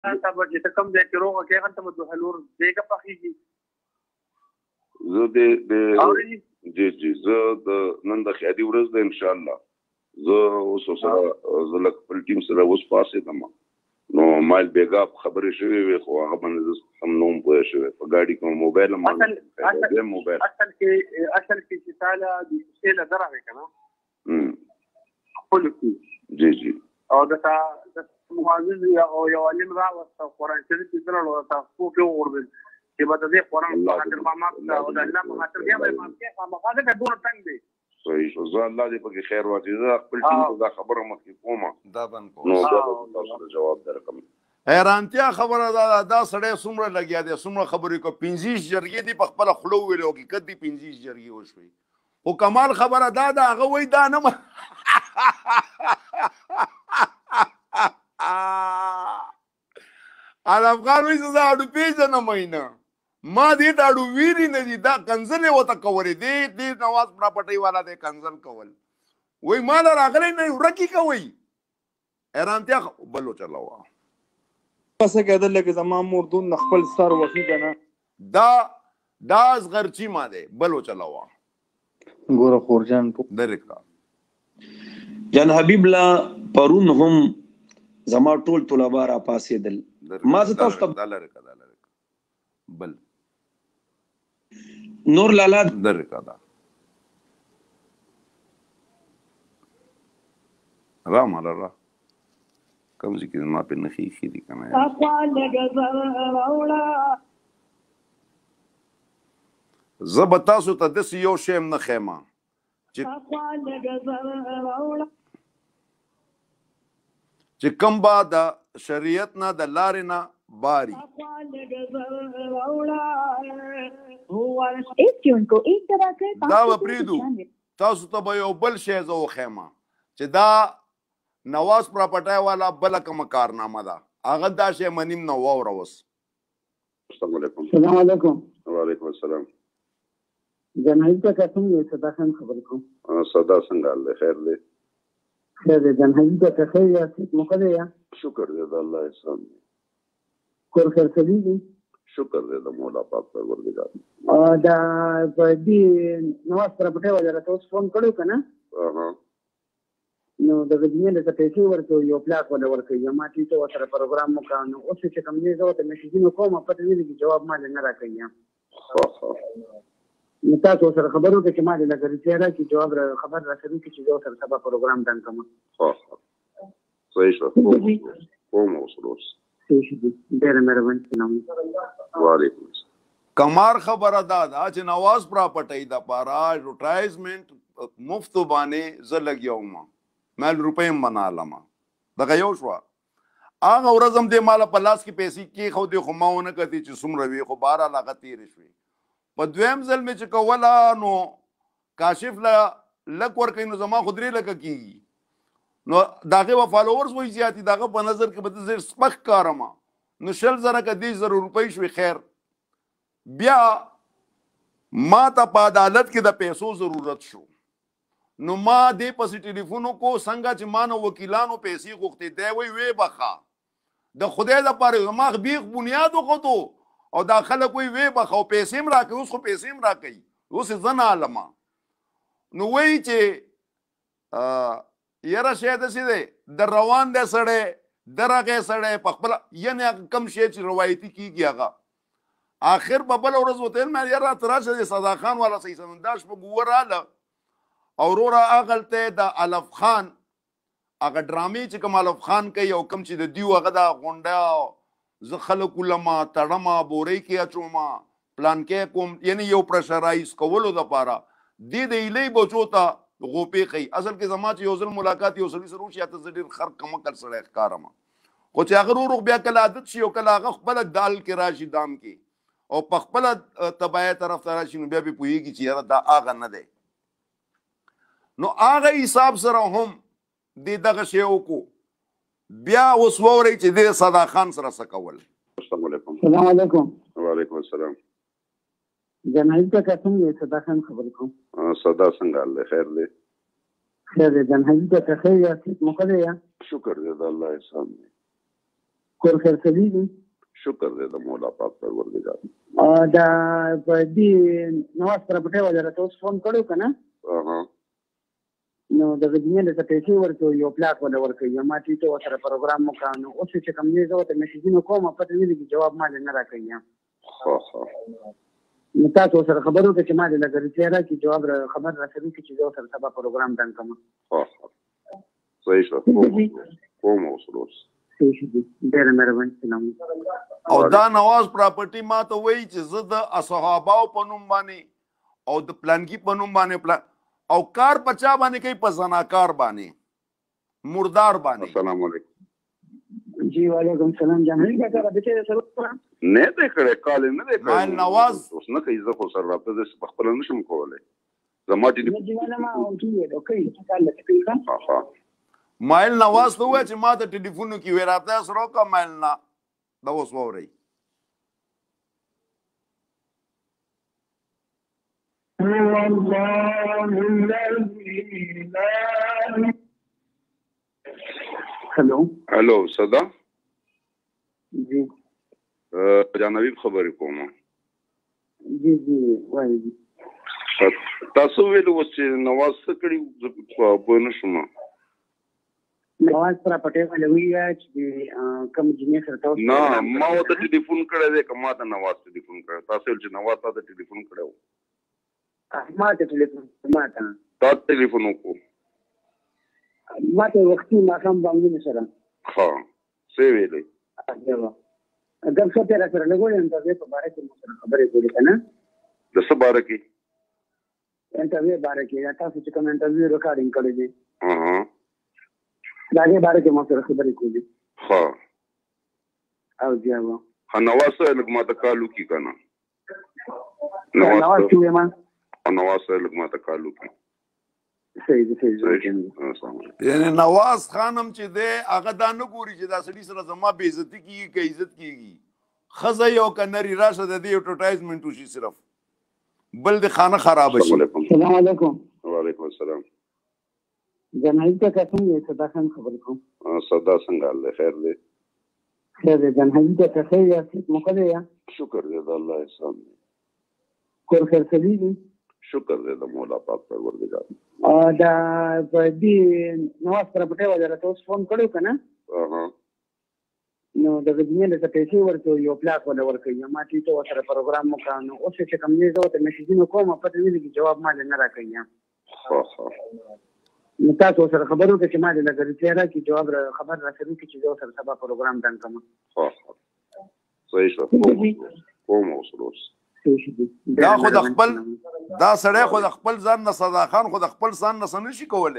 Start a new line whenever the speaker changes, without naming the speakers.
تا به چې ته کوم ځای کې روغه کې، هلته به دوه لور دیګه پخېږي.
زه د جی جی، زه د نن د خیالي ورځ ده، ان شاء الله زه اوس سره، زه لږ خپل ټیم سره اوس پاڅېدم، نو مال بیګا خبرې شوې وې، خو هغه باندې زه سم نوم پوه شوی، په ګاډي کې موبایل
ما موبایل اصل کې چې تعالی د کوڅې له درغې که نه خپلو کې.
جی جی.
او د تا د معزز او یو عالم راوست، قرآن شریف یې درلو، تا خپو کې وغورځېد چې به د دې قرآن په خاطر ما معاف کړه او د الله په خاطر بیا به یې معاف کړې، خامخا ځکه دومره تنګ دی.
صحیح شو، زه الله دې پکې خیر واچوي. زه خپل ټیم ته دا خبره مخکې کوم،
دا بند
کوم، نو بیا به تاسو ته جواب درکړم.
حیرانتیا خبره ده، دا سړی څومره لګیا دی، څومره خبرې کوي. 25 جرګې دي په خپله خوله وویلې، حقیقت دي 25 جرګې وشوې، خو کمال خبره دا ده، هغه وایي دا نه افغان وایي زه دا اډو پېژنم نه، ما دې ته اډو ویلي نه دي، دا کنځلې ورته کولې، دې نواز پراپرټۍ والا دی کنځل کول، وایي ما له راغلی نه، ورکې کوئ. حیرانتیا بل وچلوه.
څه کېدل لکه زما مور دون خپل سر وهي که نه.
دا اصغرچي ما دی، بل وچلوه.
ګوره خورجان.
درې کړه.
جان حبیب لا پرون هم زما ټول طلبه را پاسېدل، ما زه تاسو ته
دا لرې کړه، دا لرې کړه، بل.
نور لالا.
درې کړه، دا را مالا را کوم ځای کې ما په نښې ایښي دي که نه. زه به تاسو ته داسې یو شی هم نه ښیم چې کوم به د شریعت نه د لارې نه باري. دا به پرېږدو، تاسو ته به یو بل شی زه وښیم چې دا نواز پراپرټۍ والا بله کومه کارنامه ده، هغه دا شی منیم نه، واوره اوس.
السلام علیکم.
السلام علیکم.
وعلیکم السلام.
جنازي ته څنګه یې؟ صدا خان خبرې کوم.
صدا، څنګه حال دی؟ خیر دی؟
خیر دی جنازي ته، خیر یا صحت مو ښه دی یا؟
شکر دی د الله احسان دی.
کور خیر سوي دي؟
شکر دی د مولا پاک پروردګار.
دا په دې نواز پراپرټۍ والا راته اوس فون کړی که نه، نو د غزني له پیسې ورکوي، یو پلاټ ولا ورکوي، ما چې ته ورسره پروګرام وکړ، نو اوس چې کوم دی زه ورته میسجونه کوم، پته نه لګي، جواب ما نه راکوي.
ښه ښه.
نو تاسو سره خبرو کې چې ما دې لږ ریپلی راکړي، جواب را خبر را کوي چې زه سره سبا پروګرام ډن کوم.
ښه ښه، صحیح شو، کوم اوس اوس.
صحیح شو، ډېره مهرباني، سلام.
وعلیکم السلام.
کمار خبره دا ده چې نواز پراپرټۍ د پاره ایډورټایزمنټ مفت باندې زه لګیا وم، مال روپۍ هم منالم، دغه یو شوه. هغه ورځ هم دې ماله په لاس کې پیسې کېښودې، خو ما ونه کتې چې څومره وې، خو بهرحال هغه تېرې شوې. په دویم ځل مې چې کوله نو کاشف له لک ورکوي، نو زما خو 3 لکه کېږي، نو د هغې به followers وایي زیات دي، د هغه په نظر کې به زه ډېر سپک ښکارم، نو 20,000 که 30,000 روپۍ شوې. خیر، بیا ما ته په عدالت کې د پیسو ضرورت شو، نو ما دې پسې ټلیفون وکړو، څنګه چې ما نه وکیلانو پیسې غوښتې، دی وایي وې بخښه د خدای دپاره، زما بیخ بنیاد وختو او دا خلک وایي وې بخښه او پیسې هم راکوي، اوس خو پیسې هم راکوي، اوس یې زه نه علم. نو وایي چې یاره شی داسې دی، د روان دی سړی، درغی سړی په خپله، یعنې هغه کم شی چې روایتي کېږي هغه. آخر په بله ورځ ورته ویل، ما یاره ته راشه د صدا خان والا صحیح سم. دا شپږ اووه راله او وروره هغلته د الف خان هغه ډرامې چې کوم الف خان کوي او کوم چې د دیو هغه دا غونډه، زه خلک ولمه تړمه بورۍ کې اچومه پلان کې کوم، یعنی یو پرشرایز کولو دپاره دې د ایلۍ بچو ته غوپې ښیي. اصل کې زما چې یو ځل ملاقات یو سړي سره وشي، ته زه ډېر خر کمکل سړی ښکارم، خو چې هغه ورو بیا کله عادت شي او کله هغه خپله دال کې راشي، دام کې او په خپله تباهۍ طرف ته راشي، نو بیا پرې پوهېږي چې یاره دا هغه نه دی. نو هغه حساب سره هم دې دغه شی وکړو. بیا اوس واورئ چې دې صدا خان سره څه کول.
السلام علیکم.
السلام علیکم.
وعلیکم السلام.
جنازي ته څنګه یې؟ صدا خان خبرې کوم.
صدا، څنګه حال دی؟ خیر دی؟
خیر دی جنازي ته، خیر یا صحت مو ښه دی یا؟
شکر دی د الله احسان دی.
کور خیر سوي دي؟
شکر دی د مولا پاک پروردګار.
دا په دې نواز پراپرټۍ والا راته اوس فون کړو که نه؟ نو د غزني له پیسې ورکوي، یو پلاټ ولا ورکوي. ما چې ته ورسره پروګرام وکړ، نو اوس چې کوم دی زه ورته میسجونه کوم، پته نه لګي، جواب ما نه راکوي.
ښه ښه.
نو تاسو سره خبرو کې چې ما دې لږ ریپلای راکړي، جواب را خبر را سره کې چې زه سره سبا پروګرام ډن کوم.
ښه ښه، صحیح شو، کوم اوس اوس.
ډېره مهرباني، سلام.
او دا نواز پراپرټي ما ته وایي چې زه د اصحاباو په نوم باندې او د پلانګي په نوم باندې پلان او کار په چا باندې کوي، په زناکار باندې، مردار باندې.
السلام علیکم.
جی وعلیکم السلام. جان کاکا رابطه سره
نه دی کړی، کال نه دی کړی.
نواز
اوس نه کوي، زه خو سره رابطه داسې په خپله نه شم کولی. زما ټلیفون
مایل نواز ته ووایه چې ما ته ټلیفون وکړي، وایي رابطه سره وکړه. مایل نه دا اوس واورئ.
هلو
هلو، صدا
جی
جان حبیب خبرې کوم.
جی جی وایي.
تاسو ویل اوس چې نواز څه کړي، زه پوه نه شوم.
نواز پراپرټۍ والا ویل چې کوم جینۍ سره تاسو؟
نه، ما ورته ټلیفون کړی دی، که ما ته نواز ټلیفون کړی؟ تاسو ویل چې نواز تا ته ټلیفون کړی و.
ما ته ټلیفون، ما ته
تا ټلیفون وکړو؟
ما ته وختي ماښام بانګونو سره.
ښه، څه یې ویلې؟
ګپ شپ یې را سره لګولی، انټرویو په باره کې مو سره خبرې کولې که نه؟
د څه باره کې؟
انټرویو باره کې، تاسو چې کوم انټرویو ریکارډینګ کړی دی، د هغې باره کې مو سره خبرې کولې.
ښه.
او بیا و
ښه، نواز صاحب لږ ما ته کال وکړي که نه؟
نواز څه ووایي؟ ما
نواز صاحب لږ ما ته کال وکړي.
صحیح دی، صحیح دی.
یعنی نواز خان هم چې دی هغه دا نه ګوري چې دا سړي سره زما بې عزتي کېږي که عزت کېږي. ښځه یې او که نري راشه د دې اډورټایزمنټ وشي، صرف بل دې خانه خرابه شي.
السلام علیکم.
وعلیکم السلام.
جنایي کاکا څنګه یې؟ صدا خان خبرې کوم.
صدا څنګه حال دی؟ خیر دی.
خیر دی جنایي کاکا، ښه یاست؟ صحت مو ښه دی؟
شکر دی د الله احسان دی.
کور خیر سوي دي؟
شکر دی د مولا پاک پروردګار.
دا په دې نواز پراپرټۍ والا راته اوس فون کړی که نه؟ نو د غزني له پیسې ورکوي، یو پلاټ ولا ورکوي. ما چې ته ورسره پروګرام وکړ، نو اوس چې کوم دی زه ورته میسجونه کوم، پته نه لګي، جواب ما نه راکوي.
ښه ښه.
نو تاسو سره خبرو کې چې ما دې لږ ریپلای راکړي، جواب را خبر را سره وکړي چې زه سره سبا پروګرام ډن کوم.
ښه ښه، صحیح شو، کوم اوس اوس.
دا خو د خپل دا سړی خو د خپل ځان نه، صدا خان خو د خپل ځان نه څه نه شي کولی.